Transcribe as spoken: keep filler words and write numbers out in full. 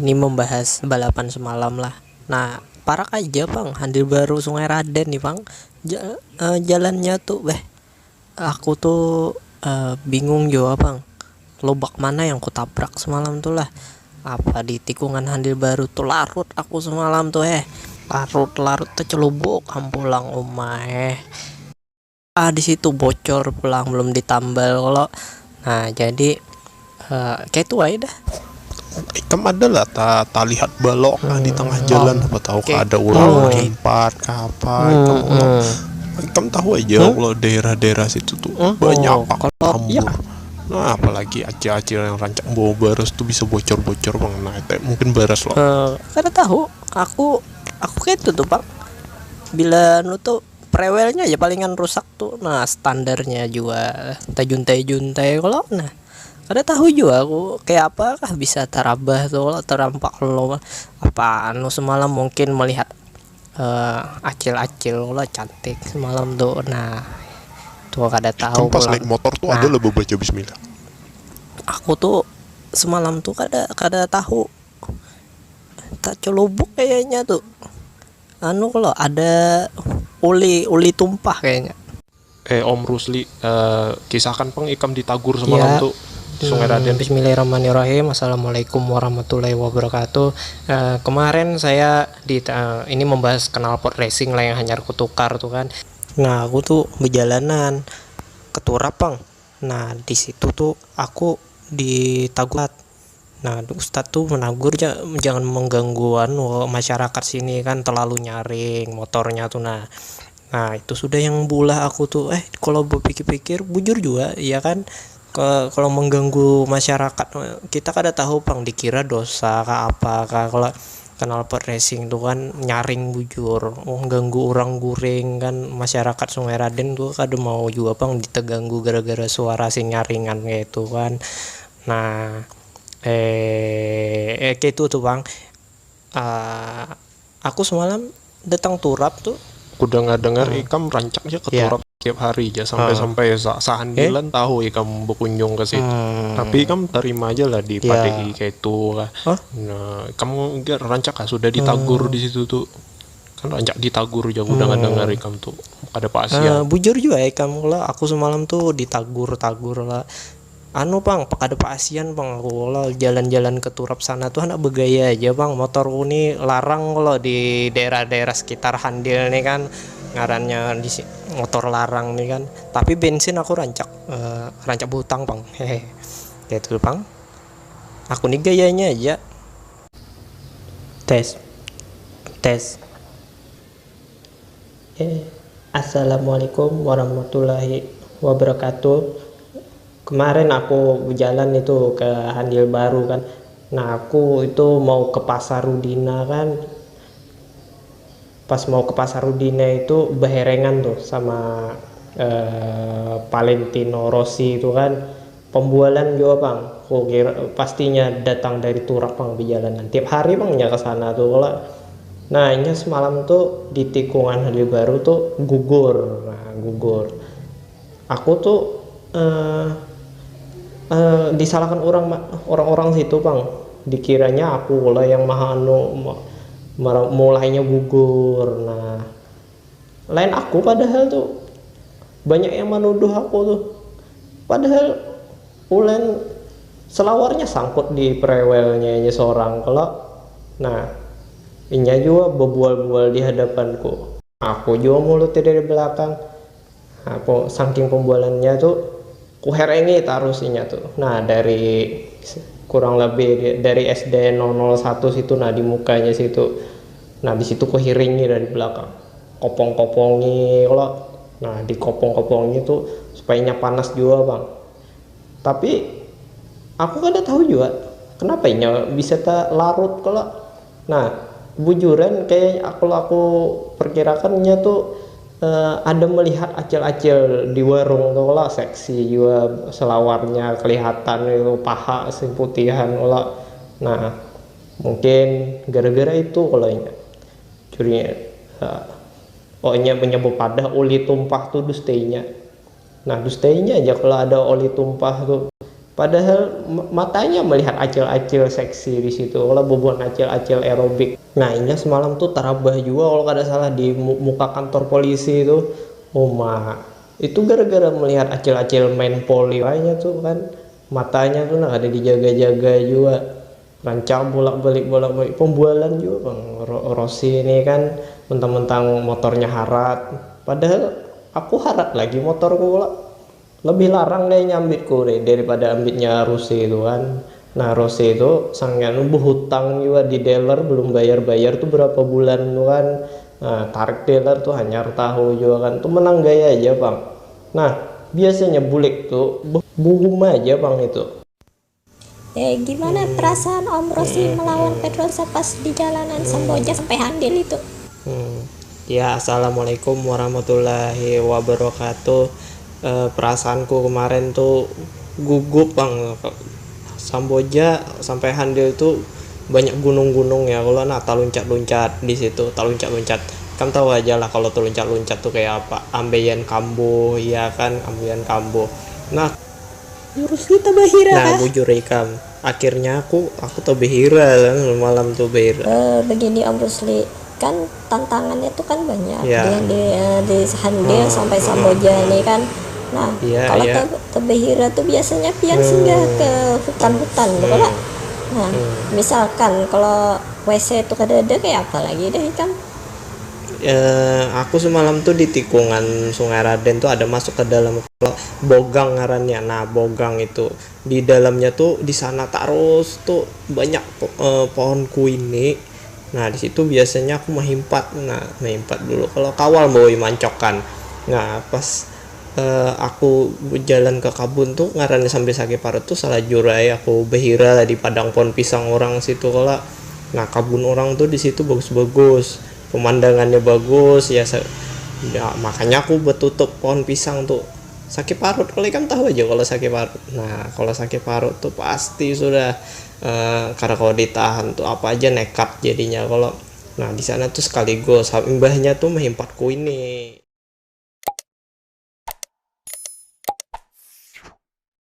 Ini membahas balapan semalam lah. Nah, parak aja pang, Handil Baru Sungai Raden nih pang. Ja- eh, jalannya tuh beh, aku tuh eh, bingung jua pang, lobak mana yang kutabrak semalam tuh lah. Apa di tikungan Handil Baru tuh larut aku semalam tuh eh, larut-larut tecelubuk am pulang umah eh. Ah, di situ bocor pulang, belum ditambal kalau. Nah, jadi eh, kayak itu aja dah. Ikam ada lah ta talihat balok kah di tengah jalan, apa tahu Oke. Kah ada urang Hmm. Melimpat kah apa, ikam Hmm, hmm. Ikam tahu aja kalau daerah-daerah situ tuh Hmm, banyak oh, pak kalau ya. Tambur. Nah, apalagi acil-acil yang rancak bawa baras tuh bisa bocor-bocor bang. Nah, itu mungkin baras loh. Eh, kada tahu, aku aku kayak itu tuh pang, bila nu tuh prewelnya aja palingan rusak tuh, nah standarnya juga tajuntai-juntai kalau. Nah, kada tahu juga aku kayak apakah bisa tarabah tuh kalau, tarampak lo apa anu semalam mungkin melihat eh, acil-acil lo cantik semalam tuh. Nah, tuh kada tahu Ikam pas pulang. Naik motor tuh Nah. Ada lah babaca bismillah. Aku tuh semalam tuh kada kada tahu, tak celubuk kayaknya tuh, anu kalau ada uli uli tumpah kayaknya. Eh, Om Rusli, eh, kisahkan pang ikam ditagur semalam Ya. Tuh Sungai Raden. Bismillahirrahmanirrahim. Assalamualaikum warahmatullahi wabarakatuh. Eh, kemarin saya di eh, ini membahas knalpot racing lah yang hanyar kutukar tuh kan. Nah, aku tuh berjalanan ke Turap pang. Nah, di situ tuh aku ditagur. Nah, ustadz tuh menagur, "Ja- jangan mengganggu anu masyarakat sini kan, terlalu nyaring motornya tuh." Nah, nah itu sudah yang bulah aku tuh, eh kalau berpikir-pikir bujur juga ya kan, ke kalau mengganggu masyarakat kita kada tahu pang dikira dosa kah apa kah kalau knalpot racing tuh kan nyaring bujur, mengganggu orang guring kan, masyarakat Sungai Raden tuh kada mau juga pang diteganggu gara-gara suara si nyaringan kayak itu kan. Nah, eh eh kayak itu tuh pang. Ah, aku semalam datang Turap tuh. Ku dengar-dengar ikam rancak ja ke Ya. Turap tiap hari ja sampai-sampai sa- sahandilan tahu ikam berkunjung ke situ. Hmm. Tapi ikam terima aja lah di Ya. Padei kayak itu lah. Hah? Nah, ikam enggak rancak lah sudah ditagur di situ tuh. Kan rancak ditagur ja ku dengar-dengar ikam tuh. Kada Eh, pasian. bujur juga ya kamu lah. Aku semalam tuh ditagur-tagur lah. Anu pang, kada pasian pang aku lah jalan-jalan ke Turap sana tuh anak bergaya aja pang. Motorku nih larang kalau di daerah-daerah sekitar Handil nih kan ngarannya di si- motor larang nih kan. Tapi bensin aku rancak eh, rancak butang pang. Hehe. Kayak itu pang. Aku nih gayanya aja. Tes. Tes. Eh, Assalamualaikum warahmatullahi wabarakatuh. Kemarin aku berjalan itu ke Handil Baru kan. Nah, aku itu mau ke Pasar Rudina kan. Pas mau ke Pasar Rudina itu beherengan tuh sama eh, Valentino Rossi itu kan. Pembualan juga pang. Aku kira pastinya datang dari Turap pang berjalanan. Tiap hari pang nya ke sana tuh kalau. Nah, inya semalam tuh di tikungan Handil Baru tuh gugur. Nah, gugur. Aku tuh eh eh, disalahkan orang ma- orang-orang situ pang, dikiranya aku lah yang maha anu ma- mara- mulainya gugur. Nah, lain aku padahal tuh banyak yang menuduh aku tuh, padahal ulen selawarnya sangkut di prewelnya aja seorang kalau. Nah, inya juga bebual-bual di hadapanku, aku juga mulutnya dari belakang. Nah, po- saking pembualannya tuh kuherengi tarus inya tuh. Nah, dari kurang lebih di- dari S D nol nol satu situ, nah di mukanya situ. Nah, di situ kuhiringi dari belakang. Kopong-kopongi kalau. Nah, di kopong-kopongi tuh supaya inya panas juga, Bang. Tapi aku kada tahu juga kenapa inya bisa ta larut kalau. Nah, bujuran kayak aku aku perkirakan inya tuh eh, ada melihat acil-acil di warung tuh lah, seksi juga selawarnya kelihatan itu, paha sing putihan lah. Nah, mungkin gara-gara itu kalau inya curinya. Nah, oh, inya menyebut padah uli tumpah tuh dustainya. Nah, dustainya aja kalau ada oli tumpah tuh. Padahal matanya melihat acil-acil seksi di situ, kalau bubuhan acil-acil aerobik. Nah, inya semalam tuh terabah juga kalau kada salah di muka kantor polisi itu. Uma, itu gara-gara melihat acil-acil main poli aja tuh kan. Matanya tuh nah kada dijaga-jaga juga. Rancak bolak-balik bolak-balik pembualan juga bang. Rossi ini kan mentang-mentang motornya harat. Padahal aku harat lagi motorku lah. Lebih larang kayaknya ambitku nih daripada ambitnya Rossi itu kan. Nah, Rossi itu sangnya nunggu hutang juga di dealer belum bayar-bayar tuh berapa bulan tuh kan. Nah, tarik dealer tuh hanyar tahu juga kan. Tuh menang gaya aja, Bang. Nah, biasanya bulik tuh buhum aja, Bang, itu. Eh, gimana hmm. perasaan Om Rosi hmm. melawan hmm. Pedrosa pas di jalanan hmm. Samboja sampai handil itu? Hmm. Ya, assalamualaikum warahmatullahi wabarakatuh. Eh, perasaanku kemarin tuh gugup bang. Samboja sampai handil tuh banyak gunung-gunung ya kalau nah taluncat-luncat di situ taluncat-luncat kan tahu aja lah kalau taluncat-luncat tuh kayak apa ambeyan kambuh ya kan ambeyan kambuh nah Jurus kita bahira nah bujur ikam akhirnya aku aku tuh behira kan malam tuh behira uh, begini Om Rusli kan tantangannya tuh kan banyak ya. Dia di uh, di Handil hmm. sampai Samboja hmm. nih kan nah ya, kalau ya. Tebehira tuh biasanya pian hmm. singgah ke hutan-hutan hmm. gitu lah nah hmm. misalkan kalau WC itu kada ada kayak apa lagi deh ikam eh, aku semalam tuh di tikungan Sungai Raden tuh ada masuk ke dalam bogang ngarannya nah bogang itu di dalamnya tuh di sana terus tuh banyak eh, pohon kuini nah di situ biasanya aku mahimpat nah mahimpat dulu kalau kawal mau mancokan nah pas uh, aku jalan ke kabun tuh ngarannya sambil sakit parut tuh salah jurai aku behira di padang pohon pisang orang situ kalau nah kabun orang tuh di situ bagus-bagus pemandangannya bagus ya, ya makanya aku betutup pohon pisang tuh sakit parut kalau ikan tahu aja kalau sakit parut nah kalau sakit parut tuh pasti sudah uh, karena kalau ditahan tuh apa aja nekat jadinya kalau nah di sana tuh sekaligus imbahnya tuh menghimpatku ini